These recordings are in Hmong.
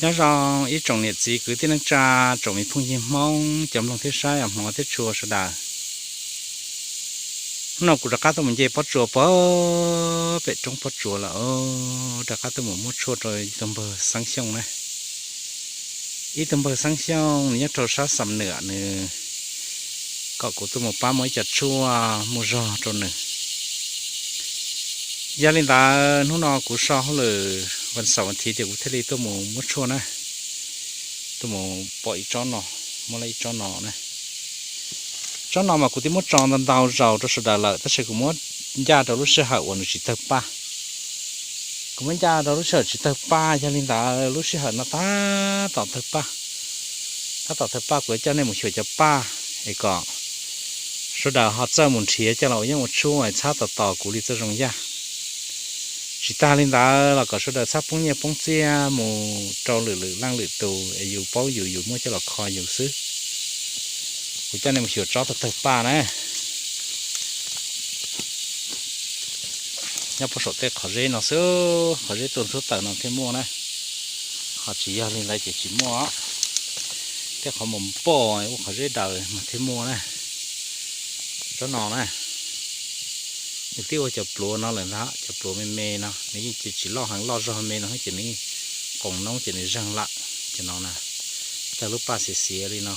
Nyob zoo ib tsoom niam txiv kwv tij neej tsa, tsoom me phooj ywg Hmoob cov mloog thiab saib os, hmov thiab tshua sawv daws. Hnub no kuv rov qab tuaj mus nce pob tsuas pem pem roob pob tsuas lawm, rov qab tuaj mus muab tshuaj rau ib tug npawg Xeeb Xyooj na. Ib tug npawg Xeeb Xyooj nws nyob rau sab Xam Nwam, nws kom kuv tuaj mus pab muab ib co tshuaj muaj zog rau nws. Yog li ntawd hnub no kuv so hauj lwm vas xaum vas thiv ces kuv thiaj li tuaj mus muab tshuaj na. Tuaj mus pom ib tsob no, muab lawm ib tsob no na. Tsob no mas kuv twb muab tso ntau ntau zaus rau sawv daws lawm, tab sis kuv muab ncaj rau lub sij hawm uas nws tsis tawg paj. Kuv muab ncaj rau lub sij hawm tsis tawg paj, yog li ntawd lub sij hawm no tab tom tawg paj. Tab tom tawg paj kuv yuav coj nej mus xyuas cov paj es kom sawv daws ho txawj mus nrhiav coj los ua yeeb ua tshuaj es txhab tos tos kuv li txoj zoo yaj. Tsis tag li ntawd los kom sawv daws txhab poob nyiaj poob txiaj mus rau lwm lwm leej lwm tus es yus paub yus, yus muab coj los kho yus xwb. Kuv coj nej mus xyuas tsob tawg tawg paj na. Nyob puag saum tej qhov zeb no xwb, qhov zeb tuaj ntxhuab tawm no thiaj muaj na. Ho tsis yog li ntawd ces tsis muaj. Tej qhov mus pom ua qhov zeb daws mas thiaj muaj na. Tsob no na, nws twb ua cov pluav no lawm ntag, cov pluav me me no nws yeej tsis loj heev, loj zog me no ces nws qoos noob ces nws zeeg lawm. Cov no na, tawg lub paj xiav xiav li no.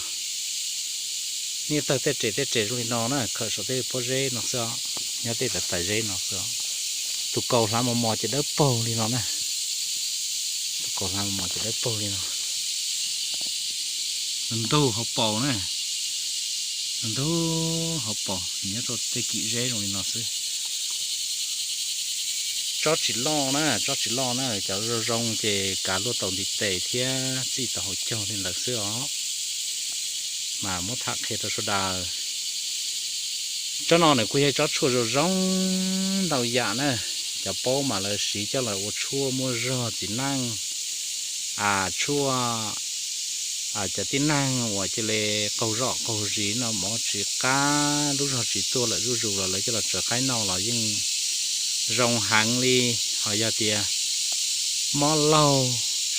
Nej tawg tej res tej res zoo li no na, khawm saum tej pob zeb no xwb os, nyob tej taws taws zeb no xwb os. Tus kaus hlav mos mos ces dawb paug li no na. Tus kaus hlav mos mos ces dawb paug li no. Ntug ntug hauv paus na, ntug ntug hauv paus nyob rau tej kim zeb zoo li no xwb. Tsob tsis loj na, tsob tsis loj na, cov zoo zoo ces kav luaj tau ntiv tes thiab txij tau hauv caug li ntawd xwb os. Mas muab tham qhia rau sawv daws. Tsob no nws kuj yog tsob tshuaj zoo zoo ntau yam na. Cov paub mas lawv siv coj los ua tshuaj muaj zog txiv neej, tshuaj, cov tib neeg uas cia li qaug zom qaug zis no, mov tsis qab, lub zog tsis tuaj lawm zuj zus los lawv coj los tsaws qaib noj los yeej zoo heev li. Ho yog tias mob laug,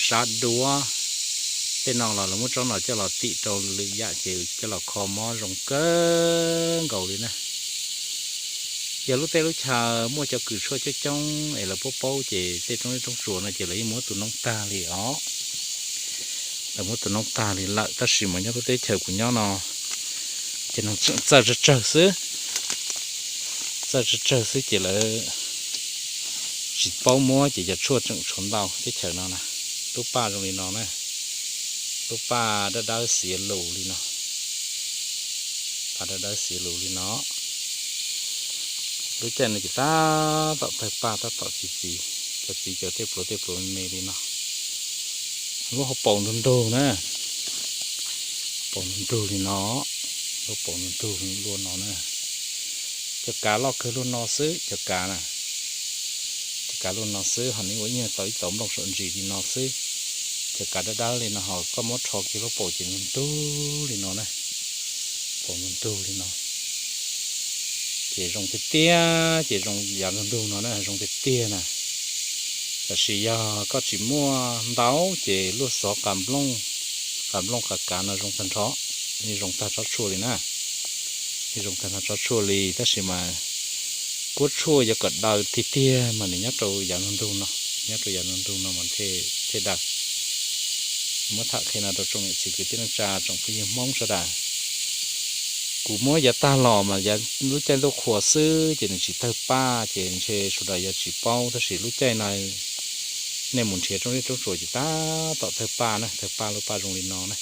sav duav, tej no los lawv muab tsob no coj los tim rau lwm yam ces coj los kho mob zoo kawg nkaus li na. Yog lub teb lub chaw muaj cov kws tshuaj coob coob es lawv paub paub ces tej roob zeb roob tsuas no ces lawv yeej muab tus noob tag li os. Lawv muab tus noob tag li lawm, tab sis mas nyob lub teb chaws kuv nyob no ces nws tseem txawj tsawg tsawg xwb. Txawj tsawg tsawg xwb ces lawv tsis paub muab ces cov tshuaj tseem tshuav ntau teb chaws no na. Lub paj zoo li no na, lub paj dawb dawb xiav lus li no. Paj dawb dawb xiav lus li no. Lub caij no ces tab tom tawg paj tab tom txi txiv, cov txiv cov tej pluav tej pluav me me li no. Lub hauv paus ntug ntug na, paus ntug ntug li no, lub paus ntug ntug luaj no na. Cov kav loj kawg luaj no xwb, cov kav na. Cov kav luaj no xwb, ho nws ua ib nyuag tau ib tauv nplooj saum ntsis li no xwb. Cov kav dawb dawb li no ho koj muab rho kiag lub paus ces ntug ntug li no na. Paus ntug ntug li no. Ces zoo tiag tiag, ces zoo yav ntug ntug no na, zoo tiag tiag na. Tab sis yog koj tsis muaj ntau ces luaj xov qas nplooj, qas nplooj qas kav no zoo tag nrho, zoo tag tsob tshuaj li na. Zoo tag nrho tsob tshuaj li, tab sis mas kuab tshuaj yuav kom daws tiag tiag mas nws nyob rau yav ntug ntug no, nyob rau yav ntug ntug no mas thiaj daws. Muab tham qhia no rau tsoom niam txiv kwv tij neej tsa tsoom phooj ywg Hmoob sawv daws. Kuv muab yav tag los mas yav lub caij ntuj qhua xwb ces nws tsis tawg paj ces ntshe sawv daws yuav tsis paub, tab sis lub caij no nej mus nrhiav roob zeb roob tsuas ces tab tom tawg paj na, tawg paj lub paj zoo li no na.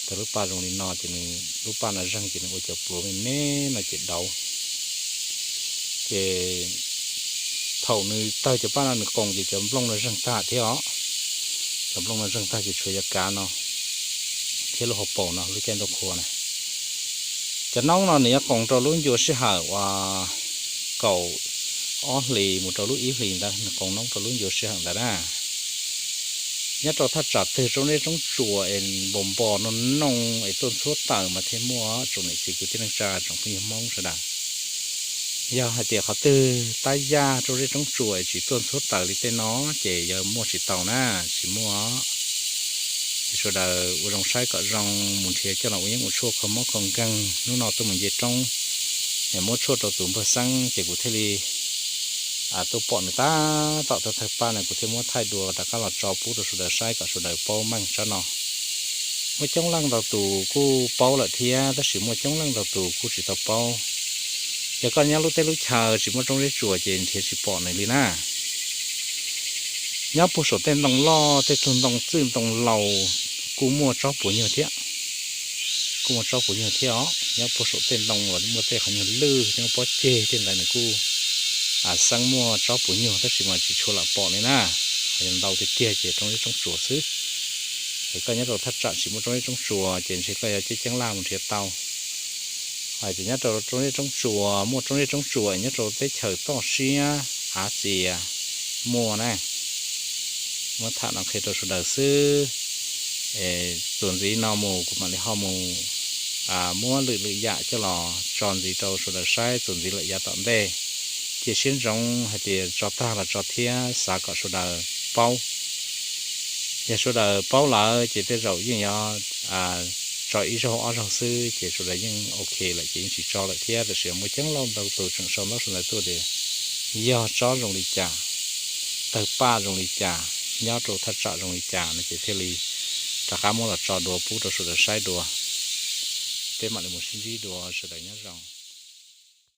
Tawg lub paj zoo li no ces nws lub paj no zeeg ces nws ua cov pluav me me no ces dauv. Ces thaum nws tawg cov paj no nws qoos ces cov nplooj no zeeg tag thiab os. Cov nplooj no zeeg tag ces tshuav yav kav no thiab lub hauv paus no lub caij ntuj qhua na. Cov noob no nws yuav qoos rau lub ncua sij hawm uas kaum ob hlis mus rau lub ib hlis ntawd, nws qoos noob rau lub ncua sij hawm ntawd na. Nyob rau thaj tsam twg roob zeb roob tsuas es npos npos no noog es tuaj ntxhuab tawm mas thiaj muaj, tsoom niam txiv kwv tij neej tsa tsoom phooj ywg Hmoob sawv daws. Yog hais tias qhov twg tab yaj roob zeb roob tsuas es tsis tuaj ntxhuab taws li tej no ces yog muaj tsis tau na, tsis muaj. Ces sawv daws ua zoo saib kom zoo mus nrhiav coj los ua yeeb ua tshuaj kho mob kho nkeeg. Hnub no tuaj mus nce roob es muab tshuaj rau tus npawg Xeeb ces kuv thiaj li tuaj pom nws tab tom tawg tawg paj no, kuv thiaj muab thaij dua rov qab los tso pub rau sawv daws saib kom sawv daws paub meej tsob no. Muaj coob leej ntau tus kuj paub lawm thiab, tab sis muaj coob leej ntau tus kuj tsis tau paub. Yog koj nyob lub teb lub chaw tsis muaj roob zeb tsuas ces nrhiav tsis pom nws li na. Nyob puag saum tej ntoo loj, tej tug ntoo txwj ntoo laus kuj muaj tsob puas nyuag thiab. Kuj muaj tsob puas nyuag thiab os. Nyob puag saum tej ntoo uas muaj tej qhov nyuag lwj, nyob pob ceg tej ntawd nws kuj xeeb muaj tsob puas nyuag, tab sis mas tsis tshua lam pom li na. Qhov ntau tiag tiag ces roob zeb roob tsuas xwb. Es koj nyob rau thaj tsam tsis muaj roob zeb roob tsuas ces ntshe koj yuav ceeb ceeb laj mus nrhiav tau. Hais tias nyob rau roob zeb roob tsuas, muaj roob zeb roob tsuas nyob rau teb chaws toj siab av txias muaj na. Muab tham no qhia rau sawv daws xwb. Txuas ntxiv no mus kuv mam li ho mus muab lwm lwm yam coj los tso ntxiv rau sawv daws saib txuas ntxiv lawm yav tom ntej. Cia siab ntsoov hais tias tso tag los tso thiab xav kom sawv daws paub. Yog sawv daws paub lawm ces tej zaum yeej yuav tso ib zaug ob zaug xwb ces sawv daws yeej ok lawm ces yeej tsis tso lawm thiab. Tab sis muaj coob leej ntau tus tseem sau ntaub sau ntawv tuaj tias yog tsob zoo li cas, tawg paj zoo li cas, nyob rau thaj tsam zoo li cas no ces thiaj li rov qab muab los tso dua pub rau sawv daws saib dua. Peb mam li mus sib ntsib dua, sawv daws nyob zoo.